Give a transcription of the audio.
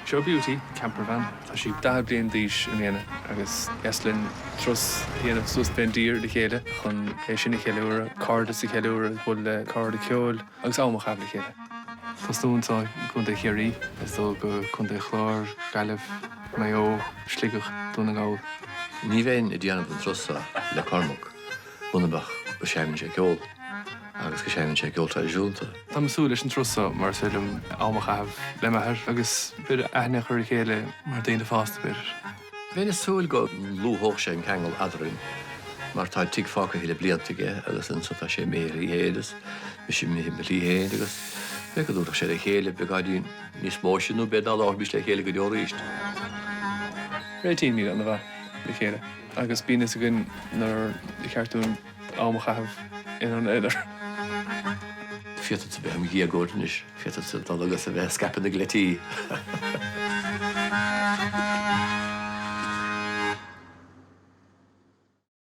Seo Beauty, campervan. Tá sí 40 bliain d'aois i mbliana agus dheas linn turas a dhéanamh suas fén dtír le chéile chun é sin a cheiliúradh, cairdeas a cheiliúradh, bualadh le cairde ceoil agus am a chaitheamh le chéile. Tosnú anseo i gContae Chiarraí is dul go Contae Chláir, Gaillimh, Maigh Eo, Sligeach, Dún na nGall. Ní bheinn ag déanamh an turas seo le Cormac muna mbeadh go seinneann sé ceol agus go seinneann sé ceol traidisiúnta. Táim ag súil leis an turas seo mar is féidir liom am a chaitheamh le m'athair agus b'fhéidir aithne a chur ar a chéile mar daoine fásta, b'fhéidir. Bheinn ag súil go ndlúthódh sé an ceangal eadrainn mar tá an tigh fágtha le blianta aige agus anso tá sé imithe ar a shlí féin agus mise imithe mo shlí féin agus b'fhéidir go dtabharfadh sé le chéile beagáinín níos mó sinn nó b'fhéidir ná labharfaimis le chéile go deo arís. Réitímid an-mhaith le chéile agus bíonn fhios againn nuair ba cheart dúinn am a chaitheamh inár n-aonar. Féadfadsa bheith im dhéagóir anois, féadfadsa dul agus a bheith ag scaipeadh na gcleití.